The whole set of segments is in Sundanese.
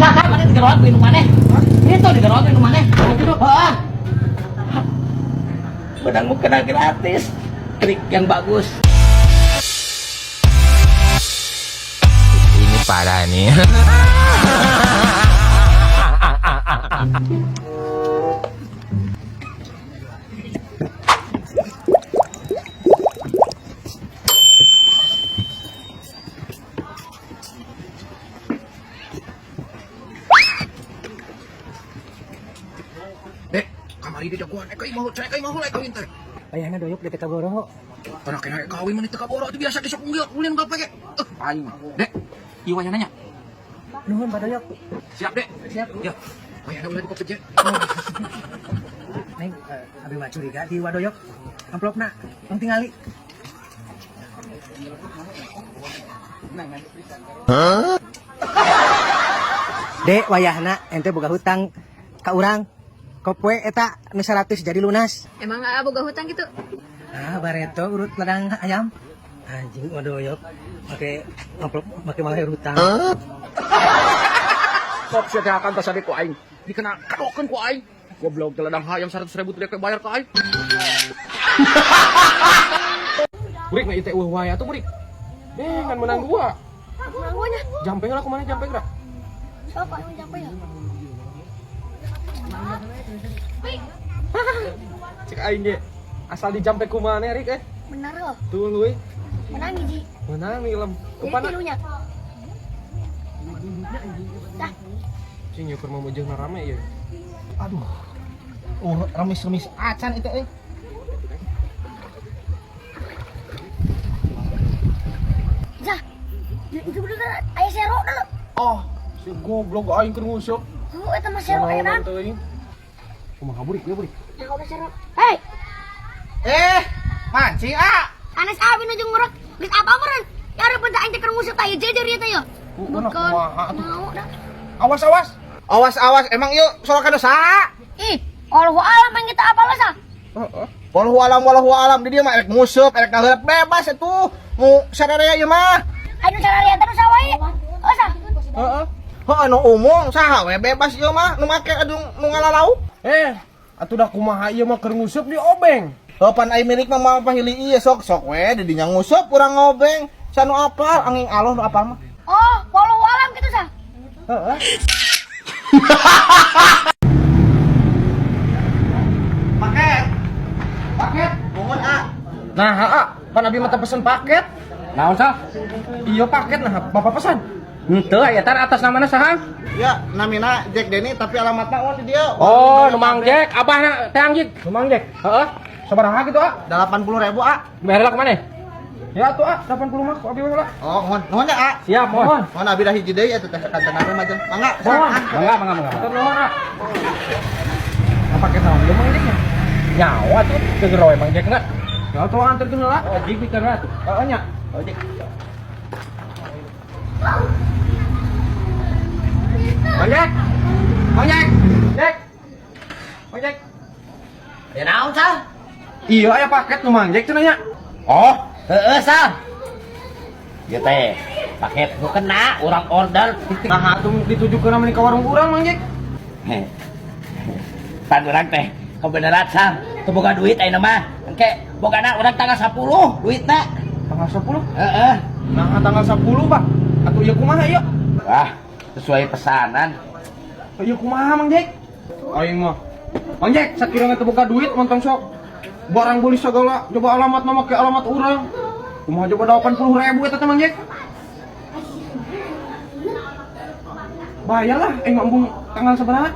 Usaha maneh digeroan ku indung maneh. Itu digeroan ku indung maneh. Heeh. Benang mukena gratis. Trik yang bagus. Ini parah nih. Dek, kamari dia jagoan. Eh, mau cek, mau mulai kawin teh. Ayahna doyok di Tekaboro. Tanah kena kawin mana teu kaboro itu biasa gesok unggil, ulin gak pakai. Aing mah. Dek, ieu wayana nya. Nuhun Pak Doyok. Siap, Dek. Siap. Ya. Wayana ulah dikopet ya. Neng, abi mah curiga di Wadoyok. Amplopna, tong tingali. Dek, wayahna ente boga hutang ka urang. Kopoe eta nu 100 jadi lunas. Emang nggak boga hutang gitu? Ah, bareto urut ladang ayam. Anjing wadoyok make amplop make malah hutang. Kop sia teh akan tasade ku aing. Dikena kadokeun ku aing. Goblok teh ladang hayam 100 ribu teh bayar ka aing. Burik na ieu teh eueuh wae atuh burik. Eh, ngan menang dua. Menang duanya. Jampe lah kumaha jampe geura. Siapa yang jampe ya? Cek aing ge. Asal dijampe kumaha rik eh. Benar loh. Tuluy. Menang hiji. Menang nih lem. Jadi Kupana? tilunya. Dah. Cing ieu keur mamujeuhna rame ieu. Aduh. Oh, remis-remis acan itu eh. Zah. Itu bener aya sero dulu. Oh, si goblok aing keur nguseup. Oh, eta mah sero aya naon? Teuing. Kumaha burik ieu burik? Nah, udah sero. Hei, Eh, mancing ah. sanes abi nu jeung ngurek. Geus apa meureun? Ya areupeun teh aing teh keur nguseup teh jejer ieu teh yo. Kumaha kumaha atuh. Mau dah. Awas awas. Awas awas, emang yuk soal kado saha? Ih, Allahu alam yang kita apa sah? Heeh. Wallahu alam di dia mah erek nguseup, erek ngaheureup bebas atuh. Mu sararea ieu mah. Ayo cara lihat terus wae. Oh sah. Heeh. Heuh anu umum saha we bebas ieu mah nu make adu nu ngalalauk. Eh, atuh dah kumaha ieu mah keur nguseup di obeng. Heuh pan ai milik mah moal pahili ieu sok sok we di dinya nguseup urang ngobeng. Sanu apal angin aloh nu apal mah. Oh, wallahu alam gitu sah. Heeh. Paket. Paket. Nuhun ah. Nah, heeh, pan abi mah teu pesen paket. Naon sah? Iya paket nah, bapak pesan. Henteu aya tar atas namana saha? Ya, namina Jack Denny tapi alamatna oh di dia. Oh, nu Mang Jack, abahna teh anjing. Nu Mang Jack. Heeh. Sabaraha gitu ah? 80.000 ah. Bayar lah kemana? Ya atuh ah, 80 mah ku abi mah lah. Oh, nuhun nuhun ya ah. Siap, mohon. Nuhun abi dah hiji deui atuh teh sakantenan mah jeung. Mangga. Mohon. Mangga, mangga, mangga. Atur nuhun ah. Nah, paket naon ieu Mang Jacknya? Nyawa tuh keur we Mang Jack na. Ya atuh anterkeun heula. Oh, jig pikeun heula tuh. Heeh nya. Oh, jig. Mang Jack. Mang Jack. Jack. Mang Jack. Ya naon sah? Iya aya paket nu Mang Jack cenah nya. Oh, heeh sah. Ieu teh paket nu kena urang order. Nah, atuh ditujukeun mah ka warung urang Mang Jack. Heh. Pan urang teh kebenaran sah. Teu boga duit ayeuna mah. Engke bogana urang tanggal 10 duitna. Tanggal 10. Heeh. Nah, tanggal 10, Pak. Atuh ieu kumaha ieu? Wah, sesuai pesanan. Ieu kumaha Mang Jack? Aing mah. Mang Jack, sakirana teu boga duit montong sok barang beli segala coba alamat mah make alamat urang. Kumaha coba 80.000 eta teh Mang Jack? Bayar lah, aing mah embung tanggal sabaraha?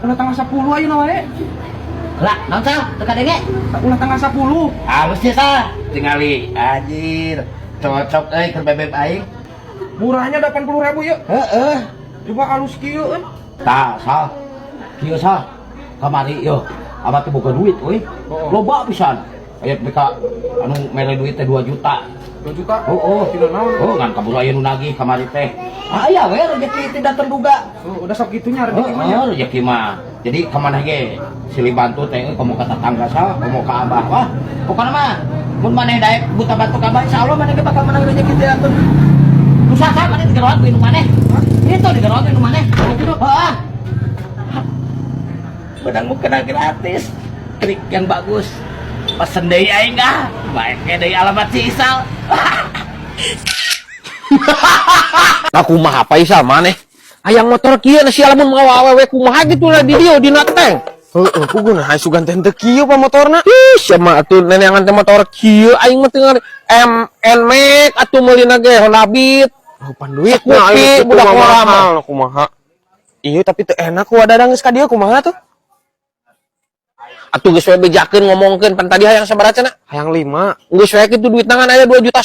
Ulah tanggal 10 ayeuna wae. Lah, naon sah? Teu kadenge? Ulah tanggal 10. Halus sih sah. Tingali anjir. Cocok euy keur bebeb aing. Murahnya 80.000 yeuh. Heeh. Coba alus kieu euy. Tah, sah. Kieu sah. Kamari yo. Abah teh boga duit euy. Oh. Loba pisan. Aya BK anu mere duit teh 2 juta. 2 juta. Oh, oh. Tina naon? Oh, ngan kabur aya nu nagih kamari teh. Ah, aya we rezeki tidak terduga. Oh, udah sok kitunya rezeki mah nya. Oh, rezeki mah. Jadi kemana ge silih bantu teh euy komo ka tetangga sah, komo ka abah. Wah, pokona mah mun maneh daek buta bantu ka abah insyaallah maneh ge bakal menang rezeki teh atuh. Usaha maneh digeroan ku indung maneh. Itu digerotin ke mana? Heeh. Benang mukena gratis. Trik yang bagus. Pesen deui aing ah. Baik deui alamat si Isal. Aku mah apa Isal maneh? Hayang motor kieu na sia lamun mawa awewe kumaha gitu lah di dieu dina tank. Heeh, puguh nah sugan teh teu kieu pa motorna. Ih, sia mah atuh neneangan teh motor kieu aing mah teu ngarti. M N Max atuh meulina ge Honda Beat. Oh, pan duit Sekupi, budak mah ngora mah. mahal kumaha. Iya, tapi teu enak ku dadang geus ka dieu kumaha tuh? Atuh geus we bejakeun ngomongkeun pan tadi hayang sabaraha cenah? Hayang 5, Geus we kitu duit tangan aya 2,5 juta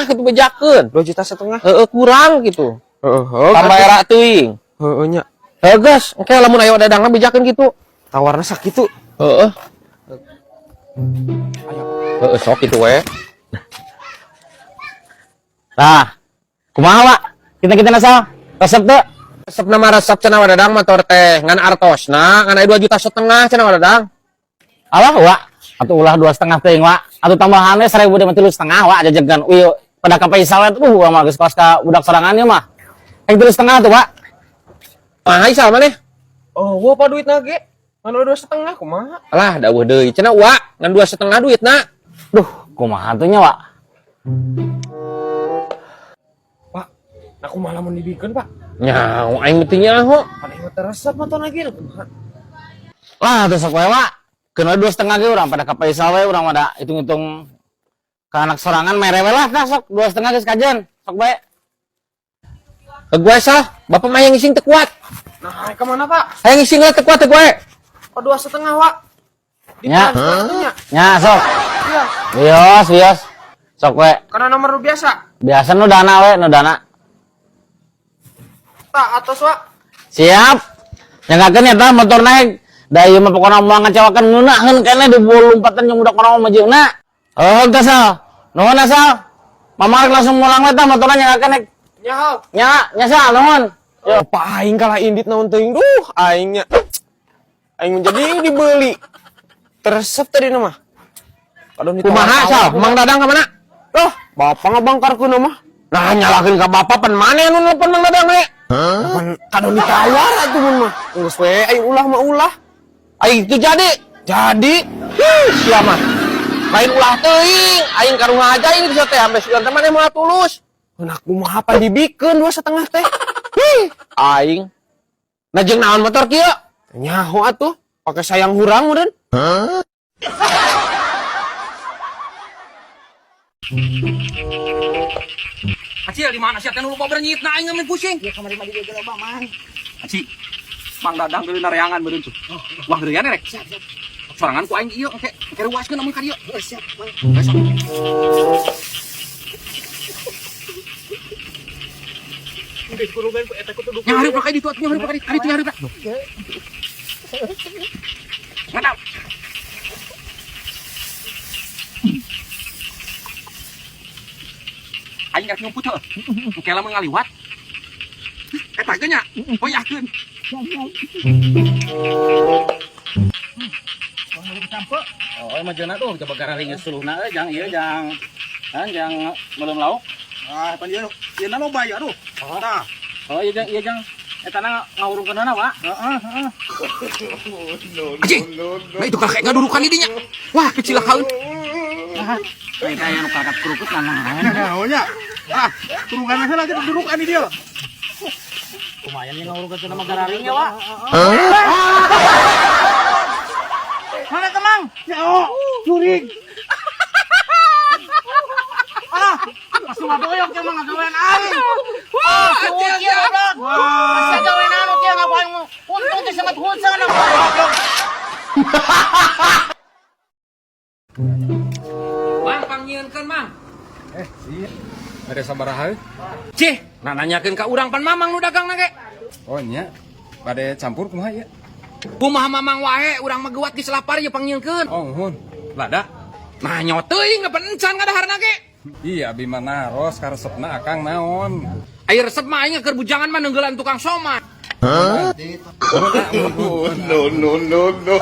kitu bejakeun. 2 juta setengah. Heeh, kurang gitu. Heeh, heeh. Tambah era teuing. Heeh nya. Heuh geus, engke lamun aya dadangna bejakeun kitu. Tawarna sakitu. Heeh. Heeh, sok kitu we. Nah, kumaha, Wak? Kita-kita nasal. Resep teu? Resep nama resep cenah wadadang motor teh ngan artosna ngan aya 2,5 juta cenah wadadang. Alah, Wak. Atuh ulah 2,5 teuing, Wak. Atuh tambahannya 1000 deh 3,5, Wak, jajagan. Wih, pada ka Faisal we tuh mah geus kos ka budak sorangan ieu mah. Yang 3,5 tuh, Wak. Mah Isal maneh? Oh, wah pa duitna ge. Ngan 2,5 kumaha? Alah daweuh deui cenah wa ngan 2,5 duitna. Duh, kumaha tuh nya, Wak? Pak, nah kumaha lamun dibikeun, Pak? Nyaho aing mah teu nyaho. Pan aing mah teu resep motor lagi kumaha? Lah, tuh sok we, Wak. Keun we 2,5 ge urang pada ka Faisal we urang mah da hitung-hitung ke anak sorangan mere we lah tah sok 2,5 geus kajen. Sok bae. Ke gue sah, bapak mah yang ngising teu kuat. Nah, ka mana, Pak? Hayang ngising lah teu kuat teu gue. Oh, 2,5, Wak. Nya. Nya. Nya, sok. Iya, Wios, wios. Sok we. karena nomor lu biasa. Biasa nu dana we, nu dana. Tak atas, Wak. Siap. Nyangkakeun eta motor naik. Da ieu mah pokona moal ngecewakeun ngeunaheun keneh di lompatan jeung budak orang mah jeung-na. Oh, geus Sal. Nuhun Sal. Mama rek langsung mulang we tah motorna nyangkakeun naik. Nyaho. Nya, nya Sal, nuhun. Yo, Pak aing kalah indit naon teuing. Duh, aingnya. Aing menjadi dibeli. Teresep tadi nama. Aduh, Kumaha Sal? Mang Dadang ka mana? Loh, bapak ngabangkarkeun mah. Nah nyalakeun ka bapak pan maneh anu nelpon Mang Dadang we. Pan kadon ditawar atuh mun mah. Geus we aing ulah mah ulah. Aing itu jadi. Jadi, Hih, sia mah. Lain ulah teuing, aing karunya aja ini bisa teh ambe sugan teh maneh moal tulus. nah kumaha pan dibikeun 2,5 teh. Hih, aing. Nah jeung naon motor kieu? Nyaho atuh, pakai sayang hurang meureun. Acil di mana sih teh nu lupa bernyit na aing ngemin pusing. Ya kamari mah di dieu loba, Mang. Aci, Mang Dadang deui nareangan meureun tuh. Wah heureyan rek. Siap, siap. Sorangan ku aing ieu engke engke ruaskeun amun ka dieu. Oh, siap, Mang. Besok. Yang hari pakai ditu atuh, yang hari pakai ditu, hari itu, hari itu. Mantap. Aing rek nyumput heuh. Engke lamun ngaliwat. Eta ge nya, hoyahkeun. Oh, emang jeuna tuh coba gara ringis suluhna euy jang ieu jang. Kan jang melem lauk. Ah, pan ieu ieu na loba ieu aduh. Tah. Oh, iya jang, iya jang. Eta na ngawurungkeunana, Wak. Heeh, heeh. Anjing. Nah itu kakek ngadurukan didinya. Wah, kecilakaeun. Kayak aya nu kakak kerukut nah. Nah, nya. Ah, turungan heula kita durukan di dieu. Lumayan yang ngawurungkeun mah gararing ya, Wak. Mana temang? Ya, oh, jurig. Ah, langsung ngadoyok ya mah ngagawean aing. Wah, acil Kieu goblok. Wah, gawean anu kieu ngapain untung teh sangat hutang anu. Mang pangnyieunkeun, Mang. Ada sabaraha? Cih, nah nanyakeun ka urang pan Mamang nu dagang ge. Oh nya. Bade campur kumaha ieu? Kumaha Mamang wae urang mah geuwat geus lapar ieu pangnyieunkeun. Oh, nuhun. Lada. Nah nyo teuing da encan kadaharna ge. Iya, abi mah naros karesepna akang naon. Ai resep mah aing keur bujangan mah neunggelan tukang somai. No no no no.